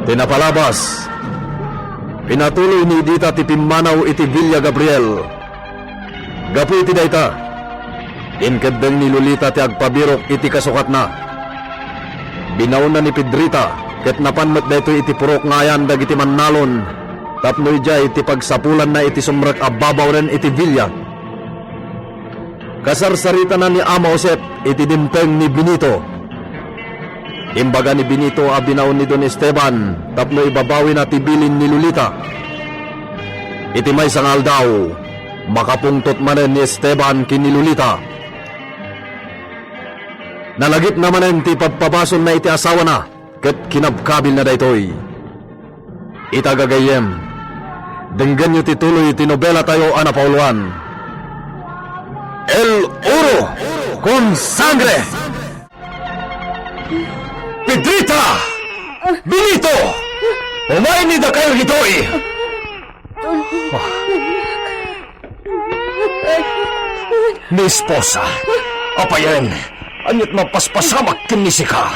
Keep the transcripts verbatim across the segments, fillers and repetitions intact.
Ti napalabas, pinatuloy ni Edita ti pimmanaw iti Villa Gabriel. Gapu iti dayta, inkeddeng ni Lolita ti agpabirok iti kasukatna. Binaonna ni Pedrita ket napan met daytoy iti purok nga ayan dagiti mannalon tapno idiay ti pagsapulanna iti sumrek a babaw ren iti villa. Kasarsaritana ni Ama Josep iti dimteng ni Benito. Imbaga ni Benito a binaon ni Don Esteban tapno ibabawina ti bilin ni Lolita. Iti maysa nga aldaw, makapungtot manen ni Esteban ken ni Lolita. Nalagipna manen ti pabpabasolna iti asawana ket kinabkabilna daytoy. Ita gagayyem, denggenyo ti tuloy ti nobelatayo a napauluan, El Oro con Sangre! Pedrita! Benito! Umayni dakayo ditoy! Mi esposa, apayen, ania't mapaspasamak ken ni sika?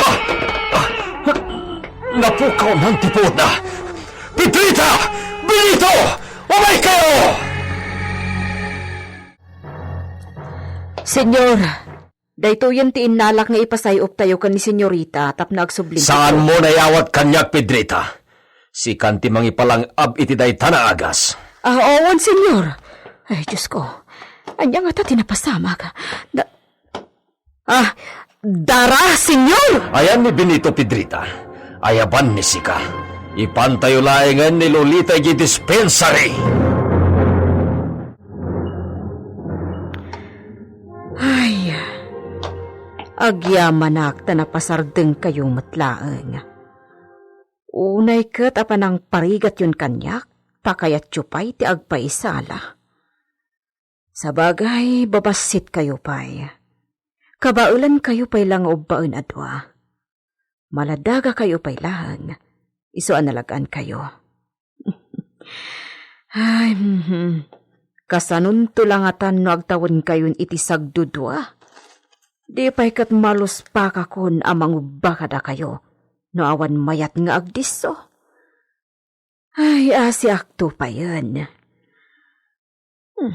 Ah! Ah! Napukaw man ti puotna. Pedrita! Benito! Umay kayo! Senyor, daytoyen ti innalak nga ipasay-optayo ken ni Senyorita tapno agsublin. Saanmo nayawat kaniak, Pedrita. Sikan ti mangipalang-ab iti dayta nga agas. Ah, awan, Senyor. Ay, Diyos ko. Ania ngata ti napasamak? Da-, ah, dara, Senyor! Ayan ni Benito, Pedrita. Ayaban ni sika. Ipantayo laengen ni Lolita iti dispensary. Ay, agyamanak ta napasardengkayo met laeng. Unay ket a panangparigatyon kaniak, ta kayatyo pay ti agpaisala. Sabagay, babassitkayo pay. Kabaelankayo pay la nga ubbaen a dua. Maladagakayo pay laeng, isu a nalagankayo. Ay, mhm. Kasanonto la ngatan no agtawenkayon iti sagdudua? Di pay ket maluspakakon a mangubba kadakayo no awan mayat nga agdisso? Ay, asiakto payen. Hmm.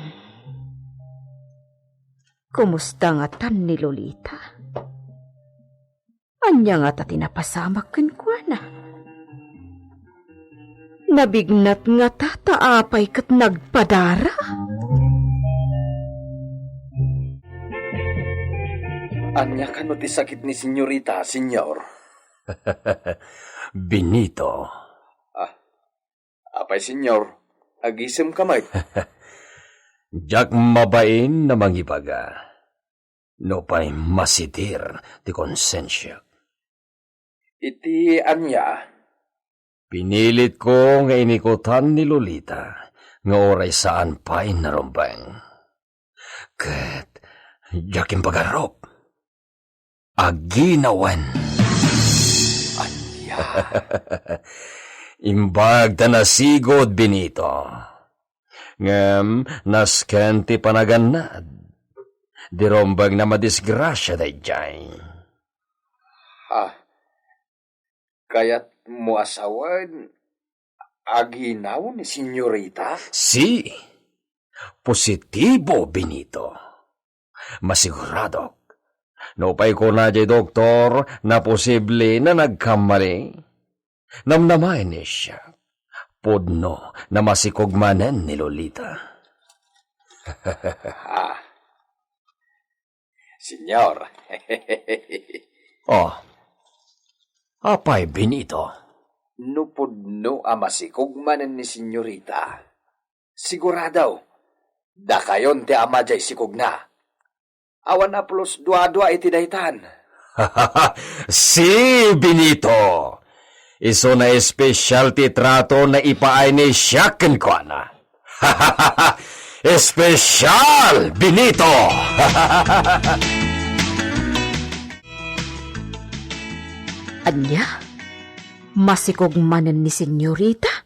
Kumusta ngatan ni Lolita? Ania ngata ti napasamak kenkuana? Nabignat ngata ta apay ket nagpadara? Ania kano ti sakit ni Senyorita, Senyor? Benito. Ah, apay, Senyor, agisemka met? Diak mabain a mangibaga. Nupay masitir ti konsensiak. Iti ania? Pinilitko nga inikutan ni Lolita nga uray saan pay narumbeng. Ket diak imbagarup. Aginawen. Ania? Imbag ta nasigud, Benito. Ngem nasken ti panagannad. Dirumbegna a madisgrasia daydiay. Ha? Kayatmo a sawen, aginaw ni Senyorita? Si. Positibo, Benito. Masiguradok. Nupay kuna diay doktor, naposible a nagkamali. Namnamaen ni siak. Pudno a masikog manen ni Lolita. Ah. Senyor. Oh. Apay, Benito? No pudno a masikog manen ni Senyorita, sigurado, dakayon ti ama diay sikogna. Awan a plus dua-dua iti daytan. Si Benito! Isu a espesial ti trato a ipaay ni siak kenkuana. Espesial, Benito! Ania? Masikog manen ni Senyorita?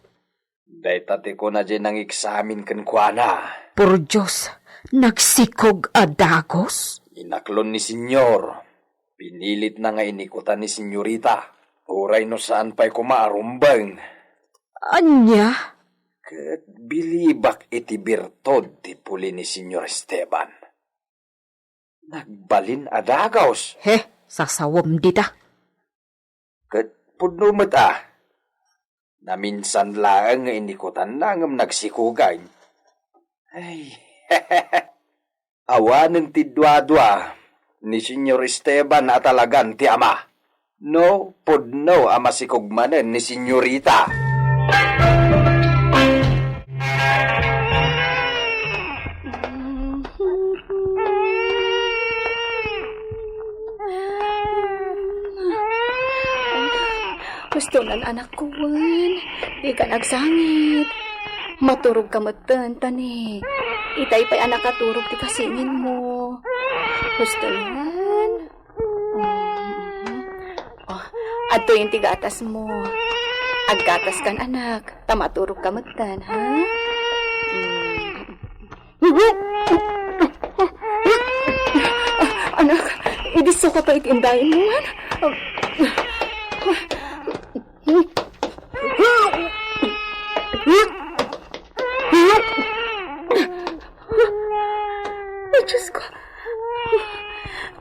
Dayta ti kuna diay nangeksamin kenkuana. Por Dios, nagsikog a dagus? Inaklon ni Senyor. Pinilitna nga inikutan ni Senyorita, uray no saan pay koma a rumbeng. Ania? Ket bilibak iti birtud ti puli ni Senyor Esteban. Nagbalin a dagus. He, sasawem dita. Ket pudno met a. Naminsan laeng nga inikutanna ngem nagsikugan. Ay, awanen ti duadua ni Senyor Esteban a talagan ti ama. No, pudno a masikog manen ni Senyorita. Husto nan anakko, wen. Di ka nagsangit. Maturog ka metten, tani. Itay pay a nakaturog ti kasinginmo. Husto nan. Mm. Oh, adtoyen ti gatasmo. Aggatas kan, anak, ta maturog ka metten, ha? Mm. Anak, idisso ka pa iti indayenmo, ha? Ay, Diyos ko.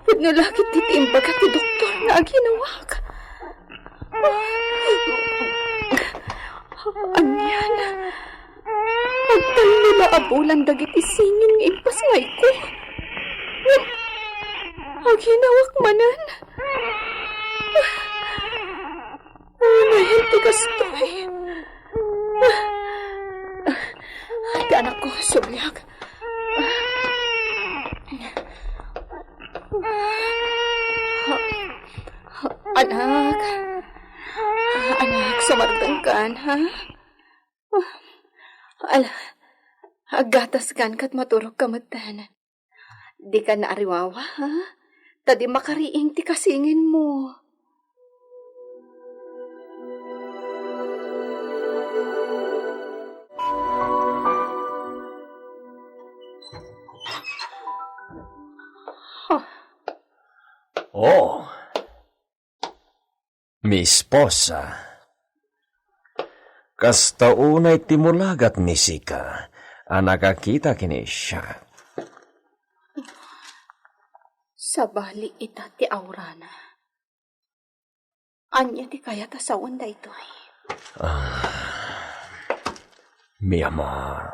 Pudno la ketdi ti imbaga ti doktor nga aginawak. Anian? Agtallo la a bulan dagiti singin nga impasngayko. Aginawak manen. Unayen ti kastoy. Ti anakko, subliak. Anak. Anak, sumardengkan, ha? Ala, aggataskan ket maturogka metten. Dika naariwawa, ha? Ta di makariing ti kasinginmo. Oh, Miss Posa. Kasta unay ti mulagat ni Sika a nakakita ken ni Siak. Sabali ita ti aurana. Ania ti kayat a sawen daytoy? Ah, mi amor.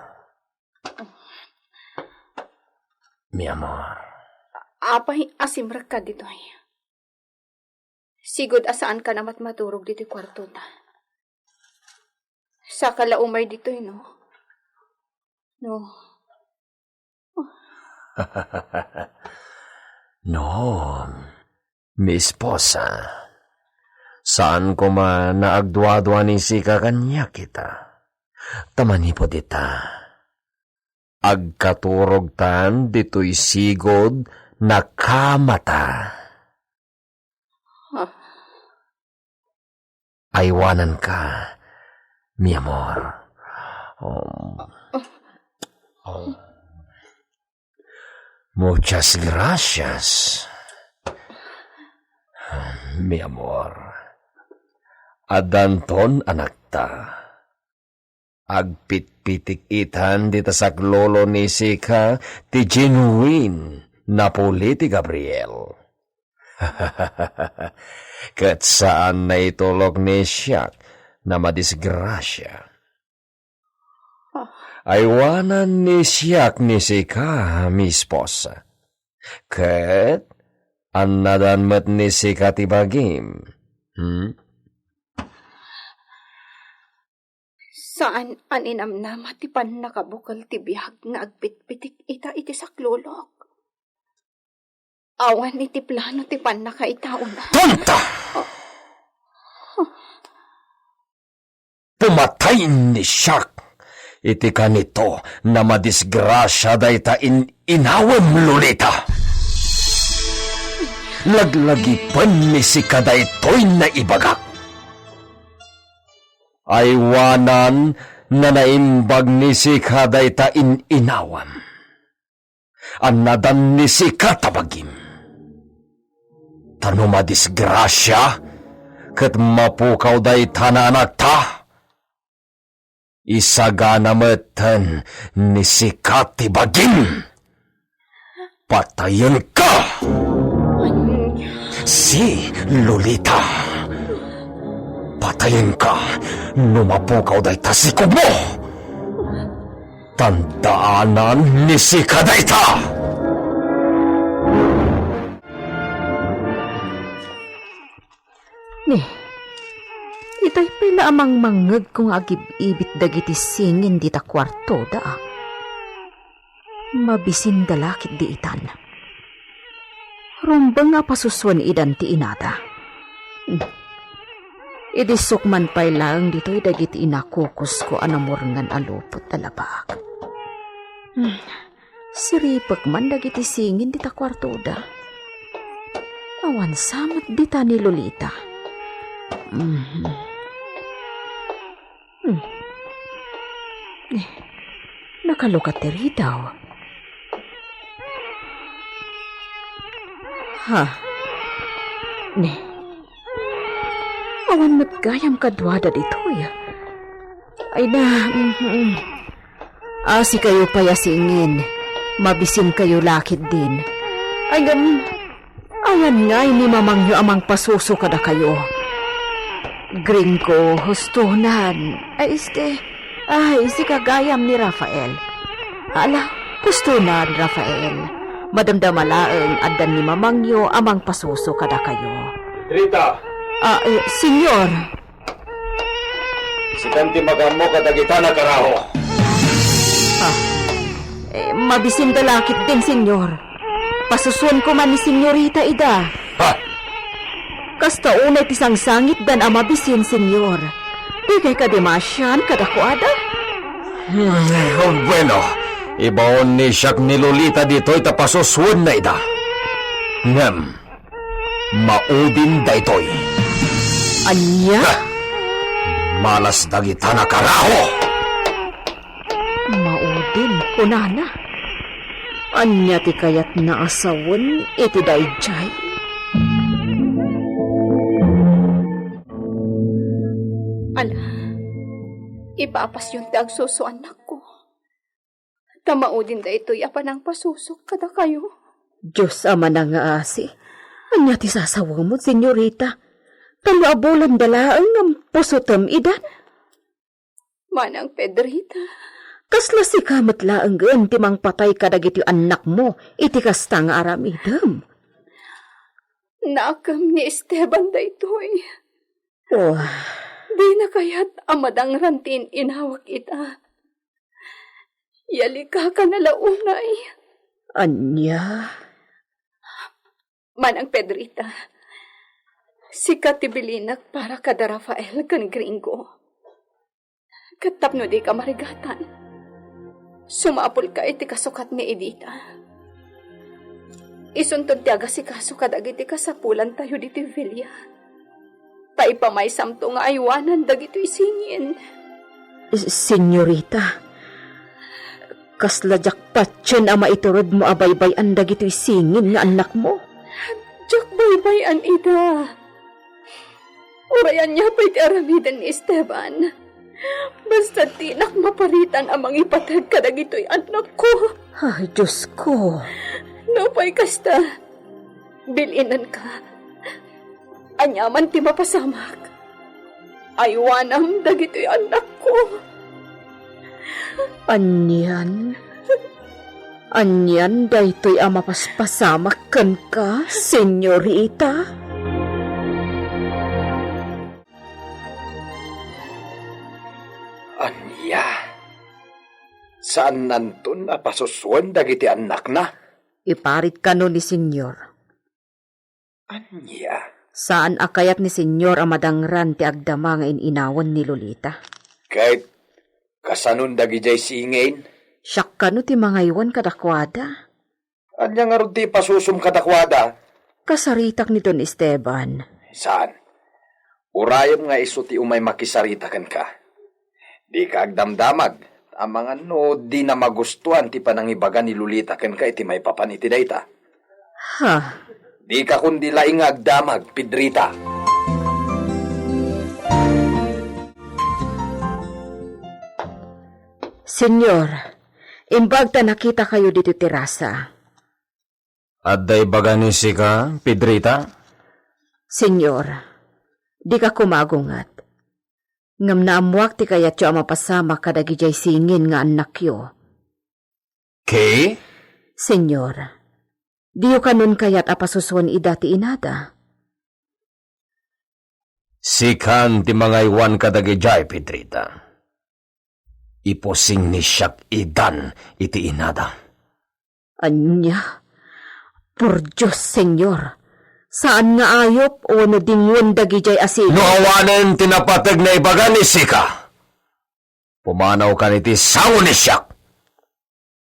Mi amor. Apay a simrekka ditoy? Sigud a saanka namatmaturog ditoy kuartota. Saka la umay ditoy, no? No. No, mi esposa. Saan koma nga agduadua ni Sika kaniak ita. Ta manipud ita, agkaturogtan ditoy sigud nga kamata. Ah. Aywananka, mi amor. Um, um, muchas gracias, mi amor. Addanton anakta. Agpitpitik itan dita saklolo ni Sika ti genuine nga puli ti Gabriel. Ket saan nga itulok ni Siak nga madisgrasia. Aywanan ni Siak ni Sika, mi esposa. Ket annadan met ni Sika ti bagim. Hmm? Saan a ninamnama ti pannakabukel ti biag nga agpitpitik ita iti saklolok. Awan iti plano ti pannakaitaona. Tonta! Pumatay ni Siak iti kanito nga madisgrasia dayta in-inawem, Lolita. Laglagipen ni Sika daytoy nga ibagak. Aywanan nga naimbag ni Sika dayta in-inawem. Annadan ni Sika ta bagim. Ta no madisgrasia ket mapukaw dayta nga anakta, isagana metten ni sika ti bagim. Patayenka! Si Lolita! Patayenka no mapukaw dayta sikogmo! Tandaanan ni sika dayta! Ni, itay pay la a mangmangngegko nga agib-ibit dagiti singin dita kuartoda, a. Mabisinda la ketdi itan. Rumbeng a pasusuen idan ti inada. Hmm. Idi sukman pay laeng ditoy dagiti inakukusko a namurngan a lupot a labaak. Hmm. Siripek man dagiti singin dita kuartoda. Awan sa met dita ni Lolita. Mhm. Hmm. Eh, nakalukat ti ridaw. Ha? Ni. Awan met gayam kaduada ditoy. Ay na, mhm. A, sikayo pay a singin, mabisinkayo la ketdin. Ay, ngem, awan ngay ni mamangyo a mangpasuso kadakayo. Gringo, hustonan. Ay, este, ay, sika gayam ni Rafael. Ala, hustonan, Rafael. Madamdama laeng addan ni mamangyo a mangpasuso kadakayo. Rita! A, eh, senyor. Sikan ti magammo kadagita nga karaho. Ah, eh, mabisinda la ketdin, senyor. Pasusuenko man ni senyorita ida. Ha? Kasta unay ti sangsangitdan a mabisin, senyor. Dikay kadi maasian kadakuada? Hmm, bueno, ibaon ni siak ni Lolita ditoy ta pasusuenna ida. Ngem, maudin daytoy. Ania? Ha! Malas dagita nga karaho! Maudin, kunana. Ania ti kayatna a sawen iti daydiay? Ala, ipapasyon ti agsusuannakko. Ta maudin daytoy a panangpasusok kadakayo. Dios a manangngaasi, ania ti sasawemon, senyorita? Ta no abulanda laeng ngem pusotem idan. Manang Pedrita. Kasla sika met laengen ti mangpatay kadagiti annakmo iti kasta nga aramidem. Naakem ni Esteban daytoy. Oh. Dina kayat a madangran ti in-inawak ita. Yalikakana la unay. Ania? Manang Pedrita, sika ti bilinak para kada Rafael ken Gringo. Ket tapno dika marigatan, sumapulka iti kasukat ni Edita. Isunton ti agasikaso kadagiti kasapulantayo ditoy villa. Ta ipamaysamto nga aywanan dagitoy singin. Senyorita, kasla diak patien a maituredmo a baybay-an dagitoy singin nga annakmo. Diak baybay-an ida. Uray ania pay ti aramiden ni Esteban. Basta dinak maparitan a mangipateg kadagitoy annakko. Ay, Diosko. Nupay kasta, bilinenka. Aniaman ti mapasamak, aywanam dagitoy annakko. Anian? Anian daytoy a mapaspasamak kenka, senyorita? Ania? Saannanton a pasusuen dagiti annakna? Iparit kano ni Senyor. Ania? Saan a kayat ni Senyor a madangran ti agdama nga in-inawen ni Lolita. Ket kasanon dagidiay singin? Siak kano ti mangaywan kadakuada. Ania ngarud ti ipasusum kadakuada? Kasaritak ni Don Esteban. Saan? Urayem nga isu ti umay makisarita kenka. Dika agdamdamag, amangan no dina magustuan ti panangibaga ni Lolita kenka iti maipapan iti dayta. Ha? Dika kundi laing nga agdamag, Pedrita. Señor, imbag ta nakitakayo ditoy terasa. Adda ibaga ni sika, Pedrita? Señor, dika koma agunget. Ngem naammoak ti kayatyo a mapasamak kadagidiay singin nga annakyo. Kay? Señor, diyo kanon kayat a pasusuen ida ti inada? Sikan ti mangaywan kadagidiay, Pedrita. Ipusing ni siak idan iti inada. Ania? Por Dios, Señor, saan nga ayup wenno dingwen dagidiay a singin? No awanen ti napateg nga ibaga ni sika, pumanawkan iti sango ni siak.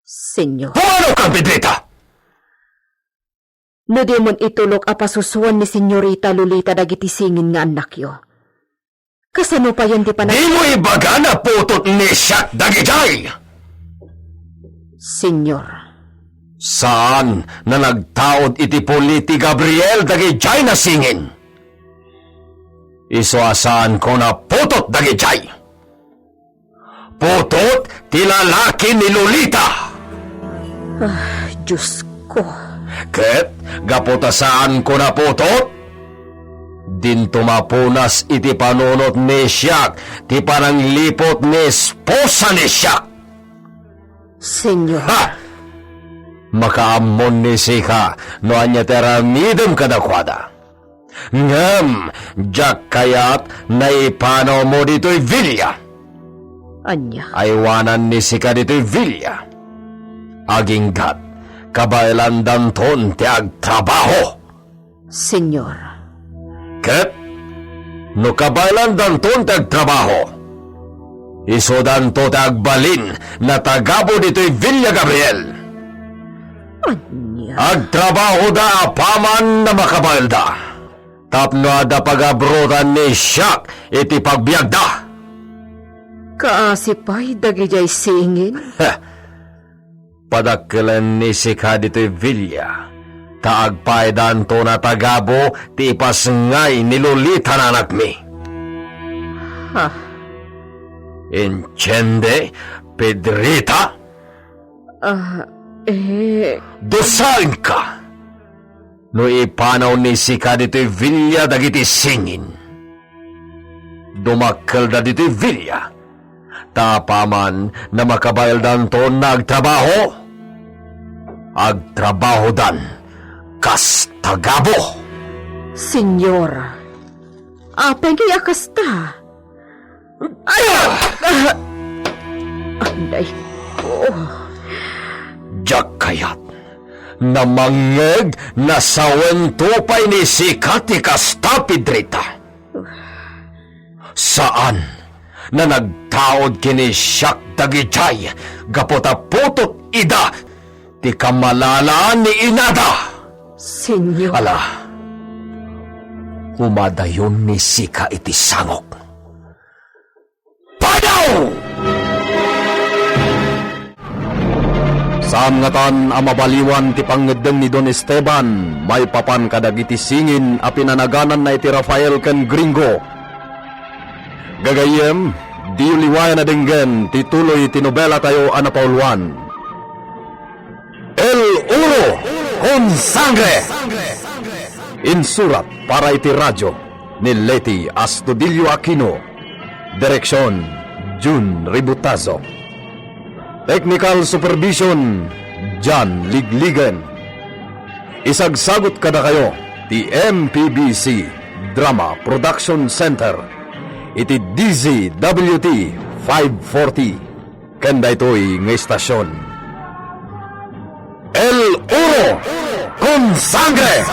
Señor. Pumanawkan, Pedrita! No dimon itulok a pasusuen ni Señorita Lolita dagiti singin nga annakyo, kasano payen ti panag- Dimo ibaga a putot ni siak dagidiay! Señor. Saan a nagtaud iti puli ti Gabriel dagidiay a singin. Isu a saanko a putot dagidiay. Putot ti lalaki ni Lolita. Ah, Diosko. Ket gapu ta saanko a putot, dinto mapunas iti panunot ni siak ti panangliput ni esposa ni siak. Señor. Ha! Makaammon ni sika no ania ti aramidem kadakuada. Ngem diak kayat a ipanawmo ditoy villa. Ania? Aywanan ni sika ditoy villa. Aginggat, kabaelandanton ti agtrabaho. Señor. Ket no kabaelandanton ti agtrabaho, isudanto ti agbalin a tagabu ditoy Villa Gabriel. Ania? Agtrabahoda apaman a makabaelda, tapno adda pagabrotan ni siak iti pagbiagda. Kaasi pay dagidiay singin? Heh. Padakkelen ni sika ditoy villa, ta agpaydanto a tagabu ti ipasngay ni Lolita a anakmi. Ha? Entiende, Pedrita? Ah, eh. Dusaenka! No ipanaw ni sika ditoy villa dagiti singin, dumakkelda ditoy villa, ta apaman a makabaeldanton a agtrabaho, agtrabahodan kas tagabu. Señor, apay ngay a kasta? Ay! Ah! Anay ko. Diak kayat a mangngeg a sawento pay ni sika ti kasta, Pedrita. Saan a nagtaud ken ni siak dagidiay gapu ta putot ida ti kamalalaan ni inada. Señor. Ala, umadayon ni sika iti sangok. Panaw! Saan ngatan a mabaliwan ti pangngeddeng ni Don Esteban maipapan kadagiti singin a pinanagananna iti Rafael ken Gringo. Gagayyem, diyo liwayan a denggen ti tuloy ti nobelatayo a napauluan. El Oro con Sangre! Insurat para iti radio ni Leti Astudillo Aquino. Direksyon, Jun Ributazo. Technical supervision, John Ligligen. Isagsagut kadakayo ti M P B C Drama Production Center iti D Z W T five forty. Ken daytoy nga istasyon, El Oro con Sangre!